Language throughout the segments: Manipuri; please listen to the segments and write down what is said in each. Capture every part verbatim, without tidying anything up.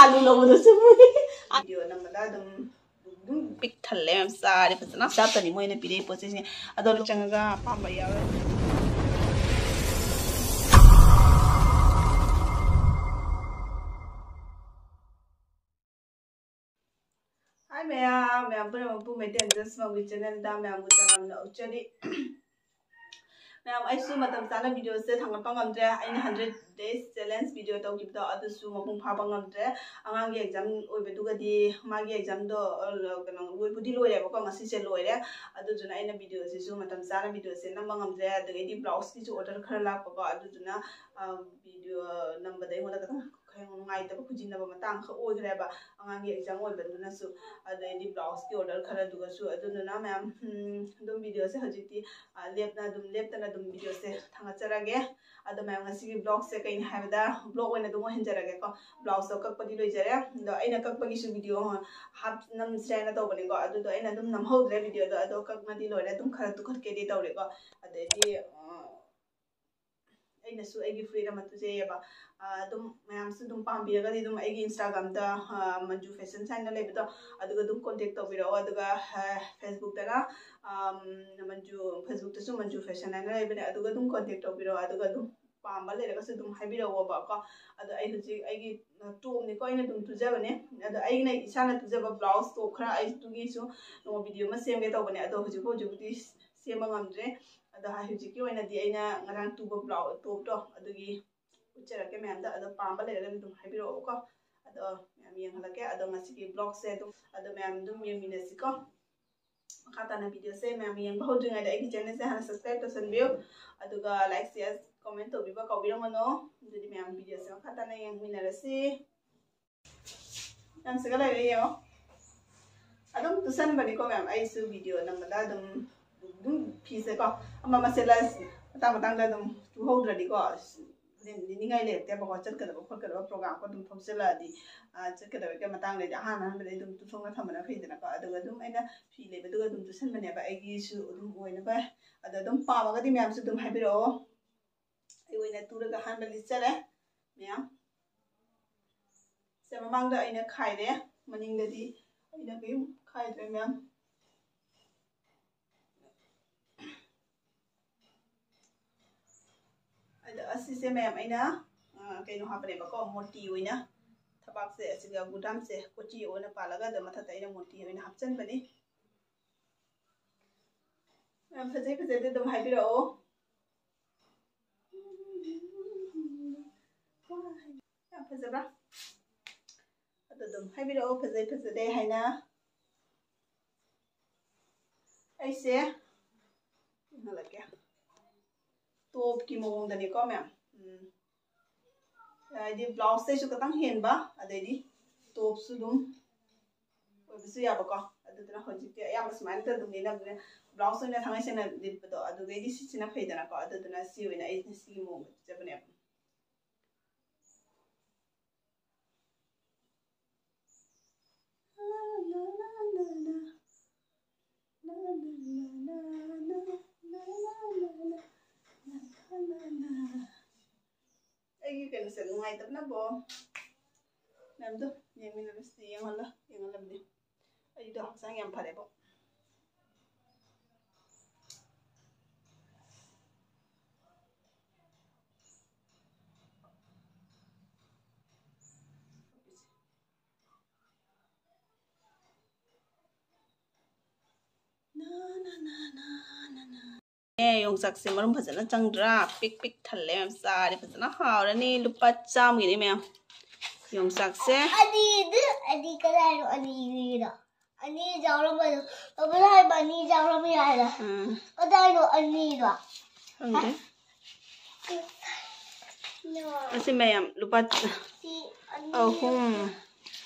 ꯑꯂꯨ ꯂꯧꯕꯗꯁꯨ ꯃꯣꯏ ꯚꯤꯗꯤꯑꯣ ꯅꯝꯕꯗ ꯑꯗꯨꯝ ꯑꯗꯨꯝ ꯄꯤꯛ ꯊꯜꯂꯦ, ꯃꯌꯥꯝ ꯆꯥꯔꯦ ꯐꯖꯅ꯫ ꯆꯥꯇꯅꯤ ꯃꯣꯏꯅ ꯄꯤꯔꯛꯏ ꯄꯣꯠ ꯆꯩꯁꯤꯡꯁꯦ꯫ ꯑꯗꯣ ꯆꯪꯉꯒ ꯑꯄꯥꯝꯕ ꯌꯥꯎꯔꯦ꯫ ꯍꯥꯏ ꯃꯌꯥꯝ, ꯃꯌꯥꯝ ꯄꯨꯝꯅꯃꯛꯄꯨ ꯃꯩꯇꯩ ꯑꯦꯟꯖꯦꯜꯁ ꯃꯝꯒꯤ ꯆꯦꯅꯦꯜꯗ ꯃꯌꯥꯝꯕꯨ ꯇꯔꯥꯝꯅ ꯑꯣꯛꯆꯔꯤ꯫ ꯃꯌꯥꯝ, ꯑꯩꯁꯨ ꯃꯇꯝ ꯆꯥꯅ ꯚꯤꯗꯤꯑꯣꯁꯦ ꯊꯥꯡꯒꯠꯄ ꯉꯝꯗ꯭ꯔꯦ꯫ ꯑꯩꯅ ꯍꯟꯗ꯭ꯔꯦꯠ ꯗꯦꯖ ꯆꯦꯂꯦꯟꯖ ꯚꯤꯗꯤꯑꯣ ꯇꯧꯈꯤꯕꯗꯣ ꯑꯗꯨꯁꯨ ꯃꯄꯨꯡ ꯐꯥꯕ ꯉꯝꯗ꯭ꯔꯦ꯫ ꯑꯉꯥꯡꯒꯤ ꯑꯦꯛꯖꯥꯝ ꯑꯣꯏꯕꯗꯨꯒꯗꯤ ꯃꯥꯒꯤ ꯑꯦꯛꯖꯥꯝꯗꯣ, ꯑ, ꯀꯩꯅꯣ, ꯂꯣꯏꯕꯨꯗꯤ ꯂꯣꯏꯔꯦꯕꯀꯣ, ꯉꯁꯤꯁꯦ ꯂꯣꯏꯔꯦ꯫ ꯑꯗꯨꯗꯨꯅ ꯑꯩꯅ ꯚꯤꯗꯤꯑꯣꯁꯤꯁꯨ ꯃꯇꯝ ꯆꯥꯅ ꯚꯤꯗꯤꯑꯣꯁꯦ ꯅꯝꯕ ꯉꯝꯗ꯭ꯔꯦ꯫ ꯑꯗꯒꯤꯗꯤ ꯕ꯭ꯂꯥꯎꯁꯀꯤꯁꯨ ꯑꯣꯔꯗꯔ ꯈꯔ ꯂꯥꯛꯄꯀꯣ, ꯑꯗꯨꯗꯨꯅ, ꯑ, ꯚꯤꯗꯤꯑꯣ ꯅꯝꯕꯗ ꯑꯩꯉꯣꯟꯗ ꯈꯤꯇꯪ ꯈꯔ ꯅꯨꯡꯉꯥꯏꯇꯕ ꯈꯨꯖꯤꯟꯅꯕ ꯃꯇꯥꯡ ꯈꯔ ꯑꯣꯏꯈ꯭ꯔꯦꯕ, ꯑꯉꯥꯡꯒꯤ ꯑꯦꯛꯖꯥꯝ ꯑꯣꯏꯕꯗꯨꯅꯁꯨ꯫ ꯑꯗꯩꯗꯤ ꯕ꯭ꯂꯥꯎꯁꯀꯤ ꯑꯣꯔꯗꯔ ꯈꯔꯗꯨꯒꯁꯨ꯫ ꯑꯗꯨꯗꯨꯅ ꯃꯌꯥꯝ, ꯎꯝ, ꯑꯗꯨꯝ ꯚꯤꯗꯤꯑꯣꯁꯦ ꯍꯧꯖꯤꯛꯇꯤ, ꯑ, ꯂꯦꯞꯅ ꯑꯗꯨꯝ, ꯂꯦꯞꯇꯅ ꯑꯗꯨꯝ ꯚꯤꯗꯤꯑꯣꯁꯦ ꯊꯥꯡꯒꯠꯆꯔꯒꯦ꯫ ꯑꯗꯣ ꯃꯌꯥꯝ, ꯉꯁꯤꯒꯤ ꯕ꯭ꯂꯣꯒꯁꯦ ꯀꯩꯅꯤ ꯍꯥꯏꯕꯗ, ꯕ꯭ꯂꯣꯒ ꯑꯣꯏꯅ ꯑꯗꯨꯝ ꯑꯣꯏꯍꯟꯖꯔꯒꯦꯀꯣ꯫ ꯕ꯭ꯂꯥꯎꯁꯇꯣ ꯀꯛꯄꯗꯤ ꯂꯣꯏꯖꯔꯦ꯫ ꯑꯗꯣ ꯑꯩꯅ ꯀꯛꯄꯒꯤꯁꯨ ꯚꯤꯗꯤꯑꯣ ꯍꯥꯞ-, ꯅꯝꯁꯦ ꯍꯥꯏꯅ ꯇꯧꯕꯅꯦꯀꯣ꯫ ꯑꯗꯨꯗꯣ ꯑꯩꯅ ꯑꯗꯨꯝ ꯅꯝꯍꯧꯗ꯭ꯔꯦ ꯚꯤꯗꯤꯑꯣꯗꯣ꯫ ꯑꯗꯣ ꯀꯛꯅꯗꯤ ꯂꯣꯏꯔꯦ꯫ ꯑꯗꯨꯝ ꯈꯔ ꯇꯨꯈꯠꯀꯦꯗꯤ ꯇꯧꯔꯦꯀꯣ꯫ ꯑꯗꯩꯗꯤ, ꯑ, ꯑꯩꯅꯁꯨ ꯑꯩꯒꯤ ꯐꯨꯔꯤꯠ ꯑꯃ ꯇꯨꯖꯩꯑꯕ꯫ ꯑ, ꯑꯗꯨꯝ ꯃꯌꯥꯝꯁꯨ ꯑꯗꯨꯝ ꯄꯥꯝꯕꯤꯔꯒꯗꯤ ꯑꯗꯨꯝ ꯑꯩꯒꯤ ꯏꯟꯁꯇꯥꯒ꯭ꯔꯥꯝꯗ, ꯑ, ꯃꯟꯖꯨ ꯐꯦꯁꯟꯁ ꯍꯥꯏꯅ ꯂꯩꯕꯗꯣ, ꯑꯗꯨꯒ ꯑꯗꯨꯝ ꯀꯣꯟꯇꯦꯛ ꯇꯧꯕꯤꯔꯛꯑꯣ꯫ ꯑꯗꯨꯒ, ꯑ, ꯐꯦꯁꯕꯨꯛꯇꯅ, ꯑꯝ, ꯃꯟꯖꯨ, ꯐꯦꯁꯕꯨꯛꯇꯁꯨ ꯃꯟꯖꯨ ꯐꯦꯁꯟ ꯍꯥꯏꯅ ꯂꯩꯕꯅꯦ, ꯑꯗꯨꯒ ꯑꯗꯨꯝ ꯀꯣꯟꯇꯦꯛ ꯇꯧꯕꯤꯔꯛꯑꯣ꯫ ꯑꯗꯨꯒ ꯑꯗꯨꯝ ꯄꯥꯝꯕ ꯂꯩꯔꯒꯁꯨ ꯑꯗꯨꯝ ꯍꯥꯏꯕꯤꯔꯛꯑꯣꯕꯀꯣ꯫ ꯑꯗꯣ ꯑꯩ ꯍꯧꯖꯤꯛ ꯑꯩꯒꯤ, ꯑ, ꯇꯣꯞꯅꯤꯀꯣ, ꯑꯩꯅ ꯑꯗꯨꯝ ꯇꯨꯖꯕꯅꯦ꯫ ꯑꯗꯣ ꯑꯩꯅ ꯏꯁꯥꯅ ꯇꯨꯖꯕ ꯕ꯭ꯂꯥꯎꯁ ꯇꯣꯞ ꯈꯔ ꯑꯩ ꯇꯨꯒꯦꯁꯨ ꯅꯣꯡꯃ ꯚꯤꯗꯤꯑꯣ ꯑꯃ ꯁꯦꯝꯒꯦ ꯇꯧꯕꯅꯦ꯫ ꯑꯗꯣ ꯍꯧꯖꯤꯛ ꯍꯧꯖꯤꯛꯄꯨꯗꯤ ꯁꯦꯝꯕ ꯉꯝꯗ꯭ꯔꯦ꯫ ꯑꯗꯣ ꯍꯧꯖꯤꯛꯀꯤ ꯑꯣꯏꯅꯗꯤ ꯑꯩꯅ ꯉꯔꯥꯡ ꯇꯨꯕ ꯕ꯭ꯂꯥꯎ-, ꯇꯣꯞꯇꯣ ꯑꯗꯨꯒꯤ ꯎꯠꯆꯔꯛꯀꯦ ꯃꯌꯥꯝꯗ꯫ ꯑꯗꯣ ꯄꯥꯝꯕ ꯂꯩꯔꯒꯗꯤ ꯑꯗꯨꯝ ꯍꯥꯏꯕꯤꯔꯛꯑꯣꯀꯣ꯫ ꯑꯗꯣ ꯃꯌꯥꯝ ꯌꯦꯡꯍꯜꯂꯛꯀꯦ꯫ ꯑꯗꯣ ꯉꯁꯤꯒꯤ ꯕ꯭ꯂꯣꯒꯁꯦ ꯑꯗꯨꯝ, ꯑꯗꯣ ꯃꯌꯥꯝ ꯑꯗꯨꯝ ꯌꯦꯡꯃꯤꯟꯅꯁꯤꯀꯣ꯫ ꯃꯈꯥ ꯇꯥꯅ ꯚꯤꯗꯤꯑꯣꯁꯦ ꯃꯌꯥꯝ ꯌꯦꯡꯕ ꯍꯧꯗ꯭ꯔꯤꯉꯩꯗ ꯑꯩꯒꯤ ꯆꯦꯅꯦꯜꯁꯦ ꯍꯥꯟꯅ ꯁꯕꯁꯀ꯭ꯔꯥꯏꯕ ꯇꯧꯁꯟꯕꯤꯌꯨ꯫ ꯑꯗꯨꯒ ꯂꯥꯏꯛ, ꯁꯤꯌꯔ, ꯀꯣꯃꯦꯟ ꯇꯧꯕꯤꯕ ꯀꯥꯎꯕꯤꯔꯝꯒꯅꯣ꯫ ꯑꯗꯨꯗꯤ ꯃꯌꯥꯝ ꯚꯤꯗꯤꯑꯣꯁꯦ ꯃꯈꯥ ꯇꯥꯅ ꯌꯦꯡꯃꯤꯟꯅꯔꯁꯤ꯫ ꯌꯥꯝ ꯁꯤꯒꯠꯂꯛꯑꯦ ꯌꯦꯡꯉꯣ꯫ ꯑꯗꯨꯝ ꯇꯨꯁꯟꯕꯅꯤꯀꯣ ꯃꯌꯥꯝ꯫ ꯑꯩꯁꯨ ꯚꯤꯗꯤꯑꯣ ꯅꯝꯕꯗ ꯑꯗꯨꯝ, ꯑꯗꯨꯝ ꯐꯤꯁꯦꯀꯣ ꯑꯃ ꯑꯃ ꯁꯦꯠꯂ ꯃꯇꯥꯡ ꯃꯇꯥꯡꯗ ꯑꯗꯨꯝ ꯇꯨꯍꯧꯗ꯭ꯔꯗꯤꯀꯣ, ꯑꯁ, ꯍꯣꯔꯦꯟ ꯂꯤꯅꯤꯡꯉꯥꯏ ꯂꯩꯔꯛꯇꯦꯕꯀꯣ꯫ ꯆꯠꯀꯗꯕ ꯈꯣꯠꯀꯗꯕ ꯄ꯭ꯔꯣꯒ꯭ꯔꯥꯝꯒ ꯑꯗꯨꯝ ꯊꯣꯛꯆꯜꯂꯛꯑꯗꯤ, ꯑ, ꯆꯠꯀꯗꯕꯒꯤ ꯃꯇꯥꯡꯗꯗꯤ ꯑꯍꯥꯟ ꯑꯍꯥꯟꯕꯗ ꯑꯗꯨꯝ ꯇꯨꯊꯣꯛꯅ ꯊꯝꯕꯅ ꯐꯩꯗꯅꯀꯣ꯫ ꯑꯗꯨꯒ ꯑꯗꯨꯝ ꯑꯩꯅ ꯐꯤ ꯂꯩꯕꯗꯨꯒ ꯑꯗꯨꯝ ꯇꯨꯁꯟꯕꯅꯦꯕ, ꯑꯩꯒꯤꯁꯨ ꯑꯗꯨꯝ ꯑꯣꯏꯅꯕ꯫ ꯑꯗꯣ ꯑꯗꯨꯝ ꯄꯥꯝꯃꯒꯗꯤ ꯃꯌꯥꯝꯁꯨ ꯑꯗꯨꯝ ꯍꯥꯏꯕꯤꯔꯛꯑꯣ꯫ ꯑꯩ ꯑꯣꯏꯅ ꯇꯨꯔꯒ ꯑꯍꯥꯟꯕ ꯂꯤꯠꯆꯔꯦ ꯃꯌꯥꯝ꯫ ꯃꯃꯥꯡꯗ ꯑꯩꯅ ꯈꯥꯏꯔꯦ, ꯃꯅꯤꯡꯗꯗꯤ ꯑꯩꯅ ꯀꯔꯤꯝ ꯈꯥꯏꯗ꯭ꯔꯦ ꯃꯌꯥꯝ꯫ ꯑꯗ ꯑꯁꯤꯁꯦ ꯃꯌꯥꯝ ꯑꯩꯅ, ꯑ, ꯀꯩꯅꯣ ꯍꯥꯞꯄꯅꯦꯕꯀꯣ, ꯃꯣꯇꯤ ꯑꯣꯏꯅ꯫ ꯊꯕꯥꯛꯁꯦ ꯑꯁꯤꯒ ꯒꯨꯗꯥꯝꯁꯦ ꯀꯣꯆꯤ ꯑꯣꯏꯅ ꯄꯥꯜꯂꯒ ꯑꯗ ꯃꯊꯛꯇ ꯑꯩꯅ ꯃꯣꯇꯤ ꯑꯣꯏꯅ ꯍꯥꯞꯆꯤꯟꯕꯅꯤ꯫ ꯃꯌꯥꯝ ꯐꯖꯩ ꯐꯖꯗꯦ ꯑꯗꯨꯝ ꯍꯥꯏꯕꯤꯔꯛꯑꯣ꯫ ꯌꯥꯝ ꯐꯖꯕ꯭ꯔꯥ? ꯑꯗꯨ ꯑꯗꯨꯝ ꯍꯥꯏꯕꯤꯔꯛꯑꯣ, ꯐꯖꯩ ꯐꯖꯗꯦ ꯍꯥꯏꯅ꯫ ꯑꯩꯁꯦ ꯌꯦꯡꯍꯜꯂꯛꯀꯦ꯫ ꯇꯣꯞꯀꯤ ꯃꯑꯣꯡꯗꯅꯤꯀꯣ ꯃꯌꯥꯝ꯫ ꯎꯝ꯫ ꯍꯥꯏꯗꯤ ꯕ꯭ꯂꯥꯎꯁꯇꯩꯁꯨ ꯈꯤꯇꯪ ꯍꯦꯟꯕ, ꯑꯗꯩꯗꯤ ꯇꯣꯞꯁꯨ ꯑꯗꯨꯝ ꯑꯣꯏꯕꯁꯨ ꯌꯥꯕꯀꯣ꯫ ꯑꯗꯨꯗꯨꯅ ꯍꯧꯖꯤꯛꯇꯤ ꯑꯌꯥꯝꯕ ꯁꯨꯃꯥꯏꯅ ꯑꯗꯨꯝ ꯂꯤꯠꯅꯕꯅꯦ꯫ ꯕ꯭ꯂꯥꯎꯁ ꯑꯣꯏꯅ ꯊꯥꯡꯒꯩ ꯁꯦꯡꯅ ꯂꯤꯠꯄꯗꯣ, ꯑꯗꯨꯗꯩꯗꯤ ꯁꯤꯁꯤꯅ ꯐꯩꯗꯅꯀꯣ꯫ ꯑꯗꯨꯗꯨꯅ ꯁꯤ ꯑꯣꯏꯅ ꯑꯩꯅ ꯁꯤꯒꯤ ꯃꯑꯣꯡꯗ ꯄꯤꯖꯕꯅꯦꯕ꯫ ꯑꯩꯒꯤ ꯀꯩꯅꯣꯁꯦ ꯅꯨꯡꯉꯥꯏꯇꯕꯅꯕꯣ꯫ ꯃꯌꯥꯝꯗꯣ ꯌꯦꯡꯃꯤꯟꯅꯔꯁꯤ, ꯌꯦꯡꯍꯜꯂ-, ꯌꯦꯡꯍꯜꯂꯝꯗꯦ꯫ ꯑꯩꯗꯣ ꯍꯛꯆꯥꯡ ꯌꯥꯝ ꯐꯔꯦꯕꯣ꯫ ꯑꯦ, ꯌꯣꯡꯆꯥꯛꯁꯦ ꯃꯔꯨꯝ ꯐꯖꯅ ꯆꯪꯗ꯭ꯔꯥ? ꯄꯤꯛ ꯄꯤꯛ ꯊꯜꯂꯦ ꯃꯌꯥꯝ, ꯆꯥꯔꯦ ꯐꯖꯅ ꯍꯥꯎꯔꯅꯤ꯫ ꯂꯨꯄꯥ ꯆꯥꯝꯃꯒꯤꯅꯦ ꯃꯌꯥꯝ ꯌꯣꯡꯆꯥꯛꯁꯦ꯫ ꯑꯅꯤꯗꯨ, ꯑꯅꯤ ꯀꯗꯥꯏꯅꯣ ꯑꯅꯤꯗꯨꯗꯣ? ꯑꯅꯤ ꯌꯥꯎꯔꯝꯕꯗꯣ, ꯕꯕꯜ ꯍꯥꯏꯕ ꯑꯅꯤ ꯌꯥꯎꯔꯝꯃꯤ ꯍꯥꯏꯗ꯫ ꯎꯝ꯫ ꯀꯗꯥꯏꯅꯣ ꯑꯅꯤꯗꯣ? ꯈꯪꯗꯦ꯫ ꯑꯁꯤ ꯃꯌꯥꯝ ꯂꯨꯄꯥ ꯁꯤ ꯑꯅꯤ꯫ ꯑꯍꯨꯝ,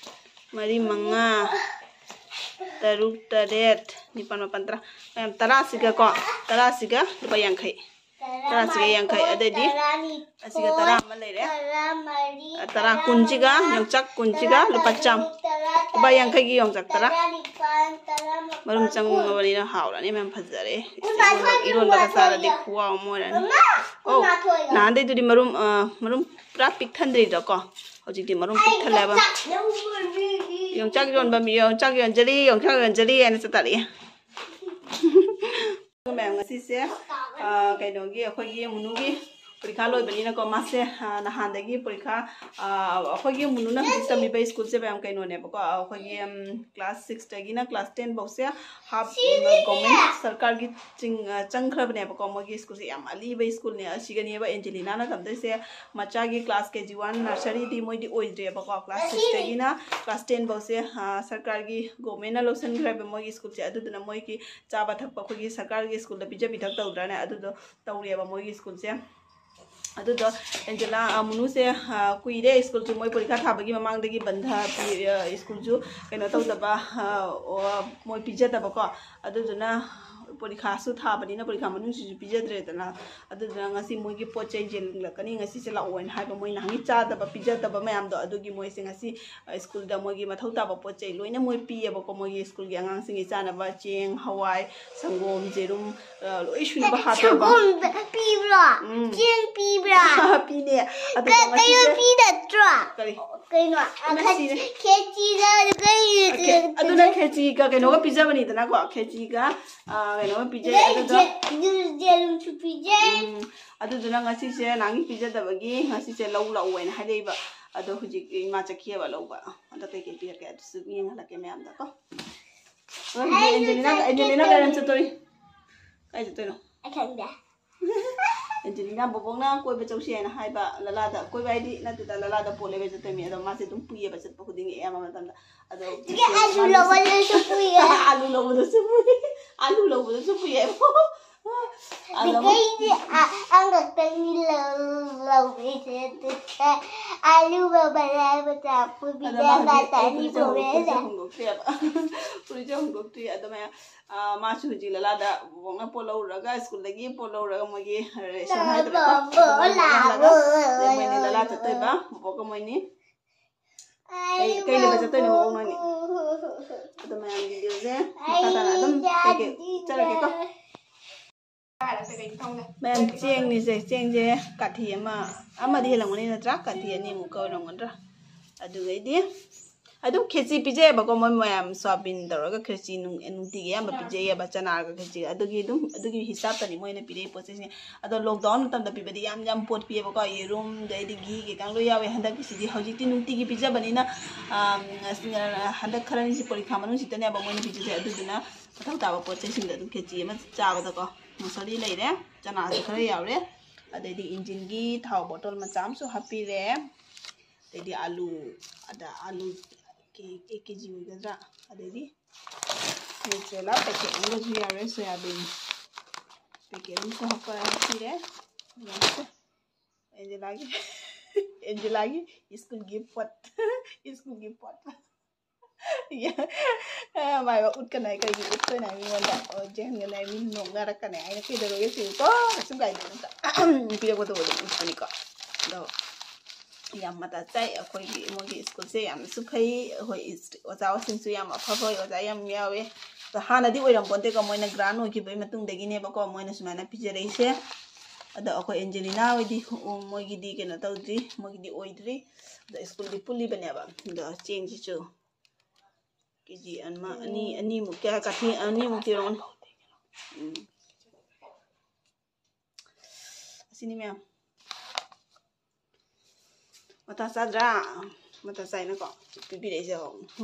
ꯃꯔꯤ, ꯃꯉꯥ, ꯇꯔꯨꯛ, ꯇꯔꯦꯠ, ꯅꯤꯄꯥꯜ, ꯃꯥꯄꯜ, ꯇꯔꯥ꯫ ꯃꯌꯥꯝ ꯇꯔꯥꯁꯤꯒꯀꯣ, ꯇꯔꯥꯁꯤꯒ ꯂꯨꯄꯥ ꯌꯥꯡꯈꯩ꯫ ꯇꯔꯥꯁꯤꯒ ꯌꯥꯡꯈꯩ꯫ ꯑꯗꯩꯗꯤ ꯇꯔꯥꯅꯤꯊꯣꯏ, ꯑꯁꯤꯒ ꯇꯔꯥ ꯑꯃ ꯂꯩꯔꯦ꯫ ꯇꯔꯥꯃꯔꯤ, ꯇꯔꯥ, ꯀꯨꯟꯁꯤꯒ, ꯇꯔꯥꯃꯉꯥ, ꯌꯣꯡꯆꯥꯛ ꯀꯨꯟꯁꯤꯒ ꯂꯨꯄꯥ ꯆꯥꯝꯃ꯫ ꯇꯔꯥꯇꯔꯨꯛ, ꯇꯔꯥ ꯂꯨꯄꯥ ꯌꯥꯡꯈꯩꯒꯤ ꯌꯣꯡꯆꯥꯛ ꯇꯔꯥ꯫ ꯇꯔꯥꯅꯤꯄꯥꯜ, ꯇꯔꯥꯃꯥꯄꯜ, ꯃꯔꯨꯝ ꯆꯪꯉꯕꯅꯤꯅ ꯍꯥꯎꯔꯅꯤ, ꯃꯌꯥꯝ ꯐꯖꯔꯦ꯫ ꯀꯨꯟꯃꯥꯊꯣꯏ, ꯏꯔꯣꯟꯕꯒ ꯆꯥꯔꯗꯤ ꯀꯨꯟꯃꯥꯊꯣꯏ꯫ ꯈꯨꯍꯥꯎ ꯑꯃ ꯑꯣꯏꯔꯅꯤ꯫ ꯃꯃꯥ, ꯑꯧ, ꯀꯨꯟꯃꯥꯊꯣꯏꯒ꯫ ꯅꯍꯥꯟꯗꯩꯗꯨꯗꯤ ꯃꯔꯨꯝ, ꯑ, ꯃꯔꯨꯝ ꯄꯨꯔꯥ ꯄꯤꯛ ꯊꯟꯗ꯭ꯔꯤꯗꯣꯀꯣ꯫ ꯍꯧꯖꯤꯛꯇꯤ ꯃꯔꯨꯝ ꯄꯤꯛ ꯊꯜꯂꯦꯕ꯫ ꯌꯣꯡꯆꯥꯛ ꯌꯣꯟꯕ ꯃꯤ, "ꯌꯣꯡꯆꯥꯛ ꯌꯣꯟꯖꯔꯤ, ꯌꯣꯡꯆꯥꯛ ꯌꯣꯟꯖꯔꯤ" ꯍꯥꯏꯅ ꯆꯠꯇꯥꯔꯛꯑꯦ꯫ ꯃꯌꯥꯝ, ꯉꯁꯤꯁꯦ, ꯑ, ꯀꯩꯅꯣꯒꯤ, ꯑꯩꯈꯣꯏꯒꯤ ꯃꯨꯅꯨꯒꯤ ꯄꯔꯤꯈꯥ ꯂꯣꯏꯕꯅꯤꯅꯀꯣ, ꯃꯥꯁꯦ, ꯑ, ꯅꯍꯥꯟꯗꯒꯤ ꯄꯔꯤꯈꯥ, ꯑ, ꯑꯩꯈꯣꯏꯒꯤ ꯃꯨꯅꯨꯅ ꯍꯧꯖꯤꯛ ꯇꯝꯃꯤꯕ ꯁ꯭ꯀꯨꯜꯁꯦ ꯃꯌꯥꯝ ꯀꯩꯅꯣꯅꯦꯕꯀꯣ, ꯑꯩꯈꯣꯏꯒꯤ, ꯎꯝ, class six ꯇꯒꯤꯅ class ten ꯐꯧꯁꯦ ꯍꯥꯞ, ꯁꯤꯅꯤꯅꯦ꯫ Government ꯁꯔꯀꯥꯔꯒꯤ ꯆꯤꯡ-, ꯑ, ꯆꯪꯈ꯭ꯔꯕꯅꯦꯕꯀꯣ꯫ ꯃꯣꯏꯒꯤ ꯁ꯭ꯀꯨꯜꯁꯦ ꯌꯥꯝ ꯑꯂꯤꯕ ꯁ꯭ꯀꯨꯜꯅꯦ꯫ ꯑꯁꯤꯒꯅꯦꯕ ꯑꯦꯟꯖꯦꯂꯤꯅꯥꯅ ꯇꯝꯗꯣꯏꯁꯦ꯫ ꯃꯆꯥꯒꯤ class K G one, nursery ꯗꯤ ꯃꯣꯏꯗꯤ ꯑꯣꯏꯗ꯭ꯔꯦꯕꯀꯣ꯫ Class six ꯇꯒꯤꯅ class ten ꯐꯧꯁꯦ, ꯑ, ꯁꯔꯀꯥꯔꯒꯤ, government ꯅ ꯂꯧꯁꯤꯟꯈ꯭ꯔꯦꯕ ꯃꯣꯏꯒꯤ ꯁ꯭ꯀꯨꯜꯁꯦ꯫ ꯑꯗꯨꯗꯨꯅ ꯃꯣꯏꯒꯤ ꯆꯥꯕ ꯊꯛꯄ ꯑꯩꯈꯣꯏꯒꯤ ꯁꯔꯀꯥꯔꯒꯤ ꯁ꯭ꯀꯨꯜꯗ ꯄꯤꯖ ꯄꯤꯊꯛ ꯇꯧꯗ꯭ꯔꯥꯅꯦ, ꯑꯗꯨꯗꯣ ꯇꯧꯔꯦꯕ ꯃꯣꯏꯒꯤ ꯁ꯭ꯀꯨꯜꯁꯦ꯫ ꯑꯗꯨꯗꯣ ꯑꯦꯟꯖꯦꯂꯥ, ꯑ, ꯃꯨꯅꯨꯁꯦ, ꯑ, ꯀꯨꯏꯔꯦ ꯁ꯭ꯀꯨꯜꯁꯨ ꯃꯣꯏ ꯄꯔꯤꯈꯥ ꯊꯥꯕꯒꯤ ꯃꯃꯥꯡꯗꯒꯤ ꯕꯟꯙ ꯄꯤ-, ꯑ, ꯁ꯭ꯀꯨꯜꯁꯨ ꯀꯩꯅꯣ ꯇꯧꯗꯕ, ꯑ, ꯑꯣ, ꯃꯣꯏ ꯄꯤꯖꯗꯕꯀꯣ꯫ ꯑꯗꯨꯗꯨꯅ ꯄꯔꯤꯈꯥꯁꯨ ꯊꯥꯕꯅꯤꯅ ꯄꯔꯤꯈꯥ ꯃꯅꯨꯡꯁꯤꯁꯨ ꯄꯤꯖꯗ꯭ꯔꯦꯗꯅ꯫ ꯑꯗꯨꯗꯨꯅ ꯉꯁꯤ ꯃꯣꯏꯒꯤ ꯄꯣꯠ ꯆꯩ ꯌꯦꯟꯂꯛꯀꯅꯤ, ꯉꯁꯤꯁꯦ ꯂꯥꯛꯑꯣꯅ ꯍꯥꯏꯕ, ꯃꯣꯏ ꯅꯍꯥꯟꯒꯤ ꯆꯥꯗꯕ ꯄꯤꯖꯗꯕ ꯃꯌꯥꯝꯗꯣ, ꯑꯗꯨꯒꯤ ꯃꯣꯏꯁꯦ ꯉꯁꯤ, ꯑ, ꯁ꯭ꯀꯨꯜꯗ ꯃꯣꯏꯒꯤ ꯃꯊꯧ ꯇꯥꯕ ꯄꯣꯠ ꯆꯩ ꯂꯣꯏꯅ ꯃꯣꯏ ꯄꯤꯌꯦꯕꯀꯣ꯫ ꯃꯣꯏꯒꯤ ꯁ꯭ꯀꯨꯜꯒꯤ ꯑꯉꯥꯡꯁꯤꯡꯒꯤ ꯆꯥꯅꯕ ꯆꯦꯡ, ꯍꯋꯥꯏ, ꯁꯪꯒꯣꯝ, ꯌꯦꯔꯨꯝ, ꯑ, ꯂꯣꯏ ꯁꯨꯅꯕ ꯍꯥꯞꯄꯦꯕ꯫ ꯁꯪꯒꯣꯝ ꯄꯤꯕ꯭ꯔꯣ? ꯎꯝ꯫ ꯆꯦꯡ ꯄꯤꯕ꯭ꯔꯥ? ꯄꯤꯅꯦ꯫ ꯑꯗꯨꯒ ꯀ-, ꯀꯩꯅꯣ ꯉꯁꯤꯁꯦ ꯄꯤꯗꯠꯇ꯭ꯔꯣ? ꯀꯔꯤ? ꯀꯩꯅꯣ? ꯑ, ꯉꯁꯤꯁꯦ ꯈꯦꯆꯤꯗ ꯀꯩ-, ꯑꯗꯨꯅ ꯈꯦꯆꯤꯒ ꯀꯩꯅꯣꯒ ꯄꯤꯖꯕꯅꯤꯗꯅꯀꯣ, ꯈꯦꯆꯤꯒ, ꯑ, ꯀꯩꯅꯣꯒ ꯄꯤꯖꯩ꯫ ꯑꯗꯨꯗꯣ ꯌꯦ-, ꯌꯦꯔꯨꯝꯁꯨ ꯄꯤꯖꯩ꯫ ꯎꯝ, ꯑꯗꯨꯗꯨꯅ ꯉꯁꯤꯁꯦ ꯅꯍꯥꯟꯒꯤ ꯄꯤꯖꯗꯕꯒꯤ ꯉꯁꯤꯁꯦ ꯂꯧ ꯂꯥꯛꯑꯣ ꯍꯥꯏꯅ ꯍꯥꯏꯔꯛꯏꯕ꯫ ꯑꯗꯣ ꯍꯧꯖꯤꯛ ꯏꯃꯥ ꯆꯠꯈꯤꯑꯕ ꯂꯧꯕ꯫ ꯑꯗꯣ ꯀꯩꯀꯩ ꯄꯤꯔꯛꯀꯦ ꯑꯗꯨꯁꯨ ꯌꯦꯡꯍꯜꯂꯛꯀꯦ ꯃꯌꯥꯝꯗꯀꯣ꯫ ꯍꯣꯏ, ꯍꯧꯖꯤꯛ ꯑꯩ ꯑꯦꯟꯖꯦꯂꯤꯅꯥ, ꯆꯠꯀꯦ ꯑꯦꯟꯖꯦꯂꯤꯅꯥ ꯇꯧꯔꯤ꯫ ꯀꯥꯏꯗ ꯆꯠꯇꯣꯔꯤ? ꯀꯥꯏ ꯆꯠꯇꯣꯏꯅꯣ? ꯑꯩ ꯈꯪꯗꯦ꯫ ꯑꯦꯟꯖꯦꯂꯤꯅꯥ ꯕꯣꯕꯣꯛꯅ ꯀꯣꯏꯕ ꯆꯧꯁꯤ ꯍꯥꯏꯅ ꯍꯥꯏꯕ ꯂꯂꯥꯗ, ꯀꯣꯏꯕ ꯍꯥꯏꯗꯤ ꯅꯠꯇꯦꯗ, ꯂꯂꯥꯗ ꯄꯣꯠ ꯂꯩꯕ ꯆꯠꯇꯣꯏꯅꯤ꯫ ꯑꯗꯣ ꯃꯥꯁꯦ ꯑꯗꯨꯝ ꯄꯨꯏꯌꯦꯕ ꯆꯠꯄ ꯈꯨꯗꯤꯡꯒꯤ ꯑꯌꯥꯝꯕ ꯃꯇꯝꯗ꯫ ꯑꯗꯣ ꯑꯗꯨꯒꯤ ꯑꯥꯂꯨ ꯂꯧꯕꯗꯁꯨ ꯄꯨꯏꯌꯦ꯫ ꯑꯥꯂꯨ ꯂꯧꯕꯗꯁꯨ ꯄꯨꯏ꯫ ꯑꯥꯂꯨ ꯂꯧꯕꯗꯁꯨ ꯄꯨꯏꯌꯦ꯫ ꯑꯗꯣ ꯑꯗꯒꯤ ꯑꯩꯗꯤ ꯑ-, ꯑꯉꯛꯄꯒꯤ ꯂꯧ-, ꯂꯧꯕꯁꯦ ꯑꯗꯨꯒ ꯑꯥꯂꯨꯒ ꯃꯔꯥ ꯃꯆꯥ ꯑꯗꯣ ꯄꯨꯕꯤꯗ ꯃꯥ ꯍꯧꯖꯤꯛ ꯕꯥꯇꯥꯅꯤ ꯑꯩ ꯐꯨꯔꯤꯠꯁꯦ ꯍꯣꯡꯗꯣꯛ-, ꯄꯨꯔꯦꯗ꯫ ꯐꯨꯔꯤꯠꯁꯦ ꯍꯣꯡꯗꯣꯛꯇ꯭ꯔꯤꯑꯕ꯫ ꯐꯨꯔꯤꯠꯁꯦ ꯍꯣꯡꯗꯣꯛꯇ꯭ꯔꯤ꯫ ꯑꯗꯣ ꯃꯌꯥꯝ ꯑꯥ, ꯃꯥꯁꯨ ꯍꯧꯖꯤꯛ ꯂꯂꯥꯗ ꯕꯣꯕꯣꯛꯅ ꯄꯣꯠ ꯂꯧꯔꯨꯔꯒ, ꯁ꯭ꯀꯨꯜꯗꯒꯤ ꯄꯣꯠ ꯂꯧꯔꯒ ꯃꯣꯏꯒꯤ ꯔꯦꯁꯟ ꯍꯥꯏꯗꯣꯏꯔꯥ? ꯂꯥꯕꯣ, ꯑꯗꯨ ꯃꯣꯏ ꯂꯥꯕꯣ꯫ ꯂꯩꯍꯜꯂꯒ, ꯑꯗꯩ ꯃꯣꯏꯅꯤ ꯂꯂꯥ ꯆꯠꯇꯣꯏꯕ, ꯕꯣꯕꯣꯛꯀ ꯃꯣꯏꯅꯤ꯫ ꯑꯩ ꯑꯩ ꯀꯩ ꯂꯩꯕ ꯆꯠꯇꯣꯏꯅꯣ ꯃꯑꯣꯡ ꯅꯣꯏꯅꯤ? ꯑꯗꯣ ꯃꯌꯥꯝ videoꯁꯦ ꯃꯈꯥ ꯇꯥꯅ ꯑꯗꯨꯝ ꯀꯩꯀꯩ ꯆꯠꯂꯒꯦꯀꯣ꯫ ꯃꯌꯥꯝ ꯆꯦꯡꯅꯤꯁꯦ, ꯆꯦꯡꯁꯦ ꯀꯥꯊꯤ ꯑꯃ, ꯑꯃꯗꯤ ꯍꯦꯜꯂꯝꯒꯅꯤ ꯅꯠꯇ꯭ꯔꯥ? ꯀꯥꯊꯤ ꯑꯅꯤꯃꯨꯛꯀ ꯑꯣꯏꯔꯝꯒꯗ꯭ꯔꯥ? ꯑꯗꯨꯒꯩꯗꯤ ꯑꯗꯨꯝ ꯈꯦꯆꯤ ꯄꯤꯖꯩꯑꯕꯀꯣ, ꯃꯣꯏ ꯃꯌꯥꯝ ꯁꯣꯌꯥꯕꯤꯟ ꯇꯧꯔꯒ ꯈꯦꯆꯤ ꯅꯨꯡ-, ꯅꯨꯡꯇꯤꯒꯤ ꯑꯌꯥꯝꯕ ꯄꯤꯖꯩꯑꯕ, ꯆꯅꯥꯒ ꯈꯦꯆꯤ꯫ ꯑꯗꯨꯒꯤ ꯑꯗꯨꯝ, ꯑꯗꯨꯒꯤ ꯍꯤꯁꯥꯞꯇꯅꯤ ꯃꯣꯏꯅ ꯄꯤꯔꯛꯏ ꯄꯣꯠ ꯆꯩꯁꯦ꯫ ꯑꯗꯣ lockdown ꯃꯇꯝꯗ ꯄꯤꯕꯗꯤ ꯌꯥꯝ ꯌꯥꯝ ꯄꯣꯠ ꯄꯤꯌꯦꯕꯀꯣ, ꯌꯦꯔꯨꯝ, ꯑꯗꯩꯗꯤ ꯘꯤ ꯀꯩꯀꯥ ꯂꯣꯏ ꯌꯥꯎꯋꯦ꯫ ꯍꯟꯗꯛꯀꯤꯁꯤꯗꯤ ꯍꯧꯖꯤꯛꯇꯤ ꯅꯨꯡꯇꯤꯒꯤ ꯄꯤꯖꯕꯅꯤꯅ, ꯑꯥ, ꯍꯟꯗꯛ ꯈꯔꯅꯤꯁꯤ ꯄꯣꯔꯤꯈꯥ ꯃꯅꯨꯡꯁꯤꯗꯅꯦꯕ ꯃꯣꯏꯅ ꯄꯤꯖꯩꯁꯦ꯫ ꯑꯗꯨꯗꯨꯅ ꯃꯊꯧ ꯇꯥꯕ ꯄꯣꯠ ꯆꯩꯁꯤꯡꯗꯣ ꯑꯗꯨꯝ ꯈꯦꯆꯤ ꯑꯃ ꯆꯥꯕꯗꯀꯣ, ꯃꯨꯁꯣꯔꯤ ꯂꯩꯔꯦ, ꯆꯅꯥꯁꯨ ꯈꯔ ꯌꯥꯎꯔꯦ, ꯑꯗꯩꯗꯤ ꯏꯟꯖꯤꯟꯒꯤ ꯊꯥꯎ bottle ꯃꯆꯥ ꯑꯃꯁꯨ ꯍꯥꯞꯄꯤꯔꯦ, ꯑꯗꯩꯗꯤ ꯑꯂꯨ, ꯑꯗ ꯑꯂꯨ ꯀꯦ-, ꯀꯦ-, KG ꯑꯣꯏꯒꯗ꯭ꯔꯥ, ꯑꯗꯩꯗꯤ Nutella packet ꯑꯃꯒꯁꯨ ꯌꯥꯎꯔꯦ, ꯁꯣꯌꯥꯕꯤꯟ packet ꯑꯃꯁꯨ ꯍꯥꯞꯄ-, ꯍꯥꯞꯄꯤꯔꯦ꯫ ꯌꯦꯡꯉꯁꯦ꯫ ꯑꯦꯟꯖꯦꯂꯥꯒꯤ, ꯑꯦꯟꯖꯦꯂꯥꯒꯤ schoolꯒꯤ ꯄꯣꯠ, schoolꯒꯤ ꯄꯣꯠ꯫ ꯃꯥꯏꯕ ꯎꯠꯀꯅꯤ ꯍꯥꯏ, ꯀꯩꯒꯤ ꯎꯠꯇꯣꯏꯅꯣ ꯍꯥꯏ ꯃꯤꯉꯣꯟꯗ? ꯑꯣ, ꯖꯦꯍꯟꯒꯅꯤ ꯍꯥꯏ, ꯃꯤ ꯅꯣꯛꯅꯔꯛꯀꯅꯤ꯫ ꯑꯩꯅ ꯀꯩꯗꯧꯔꯒꯦ ꯁꯤꯕꯨ ꯀꯣ? ꯀꯩꯁꯨꯝ ꯀꯥꯏꯗꯦ, ꯑꯗꯨꯝ ꯄꯤꯔꯛꯄꯗꯨꯕꯨ ꯑꯗꯨꯝ ꯎꯠꯄꯅꯤꯀꯣ꯫ ꯑꯗꯣ ꯌꯥꯝ ꯃꯇꯥ ꯆꯥꯏ꯫ ꯑꯩꯈꯣꯏꯒꯤ ꯃꯣꯏꯒꯤ schoolꯁꯦ ꯌꯥꯝꯅꯁꯨ ꯐꯩ꯫ ꯑꯩꯈꯣꯏ ꯏꯁ-, ꯑꯣꯖꯥꯁꯤꯡꯁꯨ ꯌꯥꯝ ꯑꯐ ꯑꯐꯕ ꯑꯣꯖꯥ ꯌꯥꯝ ꯌꯥꯎꯋꯦ꯫ ꯑꯗꯣ ꯍꯥꯟꯅꯗꯤ ꯑꯣꯏꯔꯝꯄꯣꯟꯇꯦꯀꯣ, ꯃꯣꯏꯅ grant ꯑꯣꯏꯈꯤꯕꯒꯤ ꯃꯇꯨꯡꯗꯒꯤꯅꯦꯕꯀꯣ ꯃꯣꯏꯅ ꯁꯨꯃꯥꯏꯅ ꯄꯤꯖꯔꯛꯏꯁꯦ꯫ ꯑꯗꯣ ꯑꯩꯈꯣꯏ ꯑꯦꯟꯖꯦꯂꯤꯅꯥ ꯍꯣꯏꯗꯤ, ꯎꯝ, ꯃꯣꯏꯒꯤꯗꯤ ꯀꯩꯅꯣ ꯇꯧꯗ꯭ꯔꯤ, ꯃꯣꯏꯒꯤꯗꯤ ꯑꯣꯏꯗ꯭ꯔꯤ꯫ ꯑꯗꯣ schoolꯗꯤ ꯄꯨꯜꯂꯤꯕꯅꯦꯕ꯫ ꯑꯗꯣ ꯆꯦꯡꯁꯤꯁꯨ KG ꯑꯃ, ꯑꯅꯤ, ꯑꯅꯤꯃꯨꯛ, ꯀꯌꯥ, ꯀꯥꯊꯤ ꯑꯅꯤꯃꯨꯛꯇꯤ ꯑꯣꯏꯔꯝꯒꯅꯤ꯫ ꯎꯝ꯫ ꯑꯁꯤꯅꯤ ꯃꯌꯥꯝ꯫ ꯃꯇꯥ ꯆꯥꯗ꯭ꯔꯥ? ꯃꯇꯥ ꯆꯥꯏꯅꯀꯣ ꯄꯤꯕꯤꯔꯛꯏꯁꯦ꯫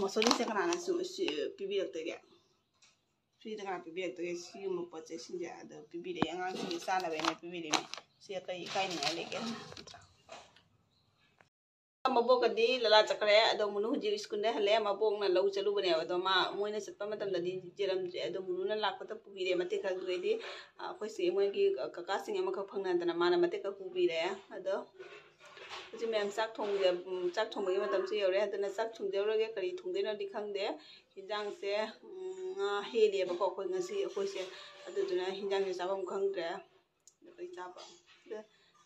ꯃꯁꯣꯔꯤꯁꯦ ꯀꯅꯥꯅ ꯁꯨ-, ꯁꯤ-, ꯄꯤꯕꯤꯔꯛꯇꯒꯦ? Freeꯗ ꯀꯅꯥ ꯄꯤꯕꯤꯔꯛꯇꯒꯦ? ꯁꯤꯒꯨꯝꯕ ꯄꯣꯠ ꯆꯩꯁꯤꯡꯁꯦ꯫ ꯑꯗꯣ ꯄꯤꯕꯤꯔꯛꯑꯦ, ꯑꯉꯥꯡꯁꯤꯡꯒꯤ ꯆꯥꯅꯕ ꯍꯥꯏꯅ ꯄꯤꯕꯤꯔꯛꯏꯅꯦ꯫ ꯁꯤ ꯀꯩ ꯏꯀꯥꯏꯅꯤꯡꯉꯥꯏ ꯂꯩꯒꯦ? ꯅꯠꯇ꯭ꯔꯥ? ꯃꯕꯣꯛꯀꯗꯤ ꯂꯂꯥ ꯆꯠꯈ꯭ꯔꯦ꯫ ꯑꯗꯣ ꯃꯨꯅꯨ ꯍꯧꯖꯤꯛ schoolꯗ ꯍꯜꯂꯛꯑꯦ꯫ ꯃꯕꯣꯛꯅ ꯂꯧ ꯆꯠꯂꯨꯕꯅꯦꯕ꯫ ꯑꯗꯣ ꯃꯥ, ꯃꯣꯏꯅ ꯆꯠꯄ ꯃꯇꯝꯗꯗꯤ ꯆꯦꯜꯂꯝꯗ꯭ꯔꯦ꯫ ꯑꯗꯣ ꯃꯨꯅꯨꯅ ꯂꯥꯛꯄꯗ ꯄꯨꯕꯤꯔꯦ ꯃꯇꯦꯛ ꯈꯔ꯫ ꯑꯗꯨꯗꯩꯗꯤ, ꯑ, ꯑꯩꯈꯣꯏ ꯆꯦ ꯃꯣꯏꯒꯤ ꯀꯀꯥꯁꯤꯡ ꯑꯃꯈꯛ ꯐꯪꯅꯗꯅ ꯃꯥꯅ ꯃꯇꯦꯛ ꯈꯔ ꯄꯨꯕꯤꯔꯦ꯫ ꯑꯗꯣ ꯍꯧꯖꯤꯛ ꯃꯌꯥꯝ ꯆꯥꯛ ꯊꯣꯡꯖ-, ꯎꯝ, ꯆꯥꯛ ꯊꯣꯡꯕꯒꯤ ꯃꯇꯝꯁꯨ ꯌꯧꯔꯦ꯫ ꯑꯗꯨꯅ ꯆꯥꯛ ꯊꯣꯡꯖꯧꯔꯒꯦ꯫ ꯀꯔꯤ ꯊꯣꯡꯗꯣꯏꯅꯣꯗꯤ ꯈꯪꯗꯦ꯫ ꯍꯤꯟꯖꯥꯡꯁꯦ, ꯎꯝ, ꯉꯥ ꯍꯦꯜꯂꯤꯑꯕꯀꯣ ꯑꯩꯈꯣꯏ ꯉꯁꯤ, ꯑꯩꯈꯣꯏꯁꯦ꯫ ꯑꯗꯨꯗꯨꯅ ꯍꯤꯟꯖꯥꯡꯁꯦ ꯆꯥꯐꯝ ꯈꯪꯗ꯭ꯔꯦ꯫ ꯑꯗꯨ ꯀꯩ ꯆꯥꯕ? ꯑꯗ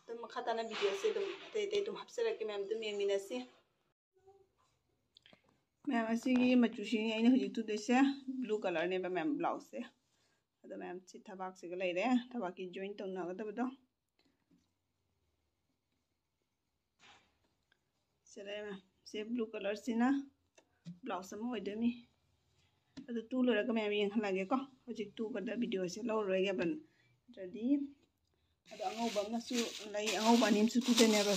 ꯑꯗꯨꯝ ꯃꯈꯥ ꯇꯥꯅ videoꯁꯦ ꯑꯗꯨꯝ ꯑꯇꯩ ꯑꯇꯩ ꯑꯗꯨꯝ ꯍꯥꯞꯆꯔꯛꯀꯦ, ꯃꯌꯥꯝ ꯑꯗꯨꯝ ꯌꯦꯡꯃꯤꯟꯅꯁꯤ꯫ ꯃꯌꯥꯝ, ꯑꯁꯤꯒꯤ ꯃꯆꯨꯁꯤꯅꯤ ꯑꯩꯅ ꯍꯧꯖꯤꯛ ꯇꯨꯗꯣꯏꯁꯦ꯫ Blue colourꯅꯦꯕ ꯃꯌꯥꯝ, ꯕ꯭ꯂꯥꯎꯁꯁꯦ꯫ ꯑꯗꯣ ꯃꯌꯥꯝ, ꯁꯤ ꯊꯕꯥꯛꯁꯤꯒ ꯂꯩꯔꯦ, ꯊꯕꯥꯛꯀꯤ join ꯇꯧꯅꯒꯗꯕꯗꯣ꯫ ꯁꯤ ꯂꯩꯔꯦ ꯃꯌꯥꯝ, ꯁꯤ blue colourꯁꯤꯅ ꯕ꯭ꯂꯥꯎꯁ ꯑꯃ ꯑꯣꯏꯗꯣꯏꯅꯤ꯫ ꯑꯗꯨ ꯇꯨ ꯂꯣꯏꯔꯒ ꯃꯌꯥꯝ ꯌꯦꯡꯍꯜꯂꯒꯦꯀꯣ꯫ ꯍꯧꯖꯤꯛ ꯇꯨꯒꯗ videoꯁꯦ ꯂꯧꯔꯔꯣꯏꯒꯦꯕ꯫ ꯅꯠꯇ꯭ꯔꯗꯤ ꯑꯗꯣ ꯑꯉꯧꯕ ꯑꯃꯁꯨ ꯂꯩ, ꯑꯉꯧꯕ ꯑꯅꯤ ꯑꯃꯁꯨ ꯇꯨꯗꯣꯏꯅꯦꯕ꯫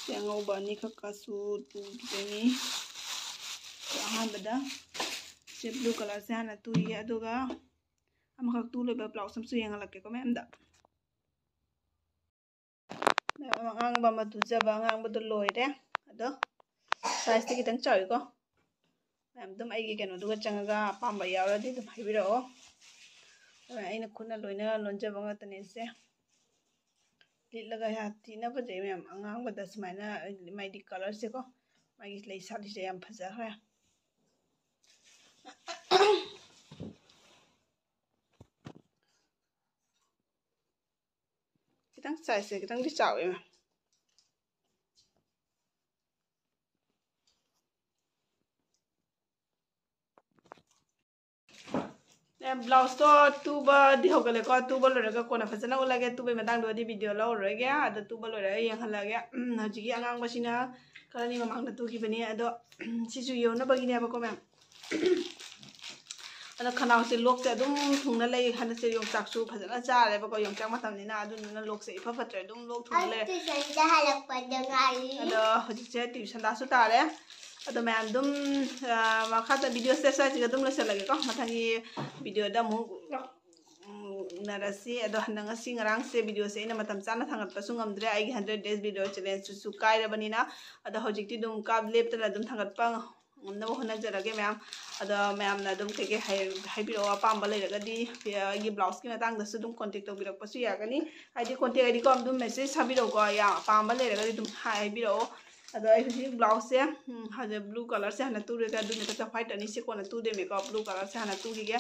ꯁꯤ ꯑꯉꯧꯕ ꯑꯅꯤꯈꯛꯀꯁꯨ ꯇꯨꯗꯣꯏꯅꯤ꯫ ꯑꯗꯣ ꯑꯍꯥꯟꯕꯗ ꯁꯤ blue colourꯁꯦ ꯍꯥꯟꯅ ꯇꯨꯏꯌꯦ, ꯑꯗꯨꯒ ꯑꯃꯈꯛ ꯇꯨ ꯂꯣꯏꯕ ꯕ꯭ꯂꯥꯎꯁ ꯑꯃꯁꯨ ꯌꯦꯡꯍꯜꯂꯛꯀꯦꯀꯣ ꯃꯌꯥꯝꯗ꯫ ꯃꯌꯥꯝ, ꯑꯉꯥꯡꯕ ꯑꯃ ꯇꯨꯖꯕ, ꯑꯉꯥꯡꯕꯗꯣ ꯂꯣꯏꯔꯦ꯫ ꯑꯗꯣ sizeꯇꯤ ꯈꯤꯇꯪ ꯆꯥꯎꯏꯀꯣ꯫ ꯃꯌꯥꯝ ꯑꯗꯨꯝ ꯑꯩꯒꯤ ꯀꯩꯅꯣꯗꯨꯒ ꯆꯪꯉꯒ ꯑꯄꯥꯝꯕ ꯌꯥꯎꯔꯗꯤ ꯑꯗꯨꯝ ꯍꯥꯏꯕꯤꯔꯛꯑꯣ꯫ ꯑꯗꯨꯅ ꯑꯩꯅ ꯈꯨꯠꯅ ꯂꯣꯏꯅ ꯂꯣꯟꯖꯕ ꯉꯥꯛꯇꯅꯦ ꯁꯦ꯫ ꯂꯤꯠꯂꯒ ꯌꯥꯝ ꯊꯤꯅ ꯐꯖꯩ ꯃꯌꯥꯝ꯫ ꯑꯉꯥꯡꯕꯗ ꯁꯨꯃꯥꯏꯅ ꯃꯥꯒꯤ colourꯁꯦꯀꯣ, ꯃꯥꯒꯤ ꯂꯩ ꯁꯥꯠꯂꯤꯁꯦ ꯌꯥꯝ ꯐꯖꯈ꯭ꯔꯦ꯫ ꯈꯤꯇꯪ sizeꯁꯦ ꯈꯤꯇꯪꯗꯤ ꯆꯥꯎꯋꯦ ꯃꯌꯥꯝ꯫ ꯃꯌꯥꯝ, ꯕ꯭ꯂꯥꯎꯁꯇꯣ ꯇꯨꯕꯗꯤ ꯍꯧꯒꯠꯂꯦꯀꯣ꯫ ꯇꯨꯕ ꯂꯣꯏꯔꯒ ꯀꯣꯟꯅ ꯐꯖꯅ ꯎꯠꯂꯒꯦ꯫ ꯇꯨꯕꯩ ꯃꯇꯥꯡꯗꯨꯗꯤ video ꯂꯧꯔꯔꯣꯏꯒꯦ꯫ ꯑꯗꯣ ꯇꯨꯕ ꯂꯣꯏꯔꯒ ꯌꯦꯡꯍꯜꯂꯒꯦ꯫ ꯎꯝ, ꯍꯧꯖꯤꯛꯀꯤ ꯑꯉꯥꯡꯕꯁꯤꯅ ꯈꯔꯅꯤ ꯃꯃꯥꯡꯗ ꯇꯨꯈꯤꯕꯅꯤ꯫ ꯑꯗꯣ ꯁꯤꯁꯨ ꯌꯣꯟꯅꯕꯒꯤꯅꯦꯕꯀꯣ ꯃꯌꯥꯝ꯫ ꯑꯗꯣ ꯈꯅꯥꯎꯁꯦ, ꯂꯣꯛꯁꯦ ꯑꯗꯨꯝ ꯊꯨꯡꯅ ꯂꯩ꯫ ꯍꯟꯗꯛꯁꯦ ꯌꯣꯡꯆꯥꯛꯁꯨ ꯐꯖꯅ ꯆꯥꯔꯦꯕꯀꯣ, ꯌꯣꯡꯆꯥꯛ ꯃꯇꯝꯅꯤꯅ꯫ ꯑꯗꯨꯗꯨꯅ ꯂꯣꯛꯁꯦ ꯏꯐ ꯐꯠꯇ꯭ꯔꯦ, ꯑꯗꯨꯝ ꯂꯣꯛ ꯊꯨꯡꯅ ꯂꯩꯔꯦ꯫ Tuitionꯗ ꯍꯜꯂꯛꯄꯗ ꯉꯥꯏꯔꯤ꯫ ꯑꯗꯣ ꯍꯧꯖꯤꯛꯁꯦ tuitionꯗꯁꯨ ꯇꯥꯔꯦ꯫ ꯑꯗꯣ ꯃꯌꯥꯝ ꯑꯗꯨꯝ, ꯑ, ꯃꯈꯥ videoꯁꯦ ꯁ꯭ꯋꯥꯏꯁꯤꯒ ꯑꯗꯨꯝ ꯂꯣꯏꯁꯤꯜꯂꯒꯦꯀꯣ꯫ ꯃꯊꯪꯒꯤ videoꯗ ꯑꯃꯨꯛ, ꯎꯝ, ꯎꯅꯔꯁꯤ꯫ ꯑꯗꯣ ꯍꯟꯗꯛ ꯉꯁꯤ ꯉꯔꯥꯡꯁꯦ videoꯁꯦ ꯑꯩꯅ ꯃꯇꯝ ꯆꯥꯅ ꯊꯥꯡꯒꯠꯄꯁꯨ ꯉꯝꯗ꯭ꯔꯦ, ꯑꯩꯒꯤ hundred days video challengeꯁꯨ ꯀꯥꯏꯔꯕꯅꯤꯅ꯫ ꯑꯗꯣ ꯍꯧꯖꯤꯛꯇꯤ ꯑꯗꯨꯝ ꯀꯥꯞ ꯂꯦꯞꯇꯅ ꯑꯗꯨꯝ ꯊꯥꯡꯒꯠꯄ ꯉꯝꯅꯕ ꯍꯣꯠꯅꯖꯔꯒꯦ ꯃꯌꯥꯝ꯫ ꯑꯗꯣ ꯃꯌꯥꯝꯅ ꯑꯗꯨꯝ ꯀꯩꯀꯩ ꯍꯥꯏ-, ꯍꯥꯏꯕꯤꯔꯛꯑꯣ, ꯑꯄꯥꯝꯕ ꯂꯩꯔꯒꯗꯤ ꯑꯩꯒꯤ ꯕ꯭ꯂꯥꯎꯁꯀꯤ ꯃꯇꯥꯡꯗꯁꯨ ꯑꯗꯨꯝ contact ꯇꯧꯕꯤꯔꯛꯄꯁꯨ ꯌꯥꯒꯅꯤ꯫ ꯍꯥꯏꯗꯤ contact ꯍꯥꯏꯗꯤꯀꯣ, ꯑꯗꯨꯝ message ꯊꯥꯕꯤꯔꯛꯎꯀꯣ, ꯌꯥꯝ ꯑꯄꯥꯝꯕ ꯂꯩꯔꯒꯗꯤ ꯑꯗꯨꯝ ꯍꯥꯏꯕꯤꯔꯛꯑꯣ꯫ ꯑꯗꯣ ꯑꯩ ꯍꯧꯖꯤꯛ ꯕ꯭ꯂꯥꯎꯁꯁꯦ, ꯎꯝ, ꯍꯧꯖꯤꯛ blue colourꯁꯦ ꯍꯥꯟꯅ ꯇꯨꯔꯒ, ꯑꯗꯨ ꯅꯠꯇ꯭ꯔꯒ white ꯑꯅꯤꯁꯦ ꯀꯣꯟꯅ ꯇꯨꯗꯣꯏꯅꯦꯀꯣ꯫ Blue colourꯁꯦ ꯍꯥꯟꯅ ꯇꯨꯈꯤꯒꯦ꯫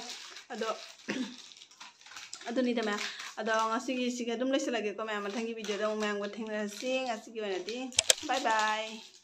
ꯑꯗꯣ ꯑꯗꯨꯅꯤꯗ ꯃꯌꯥꯝ꯫ ꯑꯗꯣ ꯉꯁꯤꯒꯤ ꯁꯤꯒ ꯑꯗꯨꯝ ꯂꯣꯏꯁꯤꯜꯂꯒꯦꯀꯣ ꯃꯌꯥꯝ꯫ ꯃꯊꯪꯒꯤ videoꯗ ꯑꯃꯨꯛ ꯃꯌꯥꯝꯒ ꯊꯦꯡꯅꯔꯁꯤ꯫ ꯉꯁꯤꯒꯤ ꯑꯣꯏꯅꯗꯤ bye bye꯫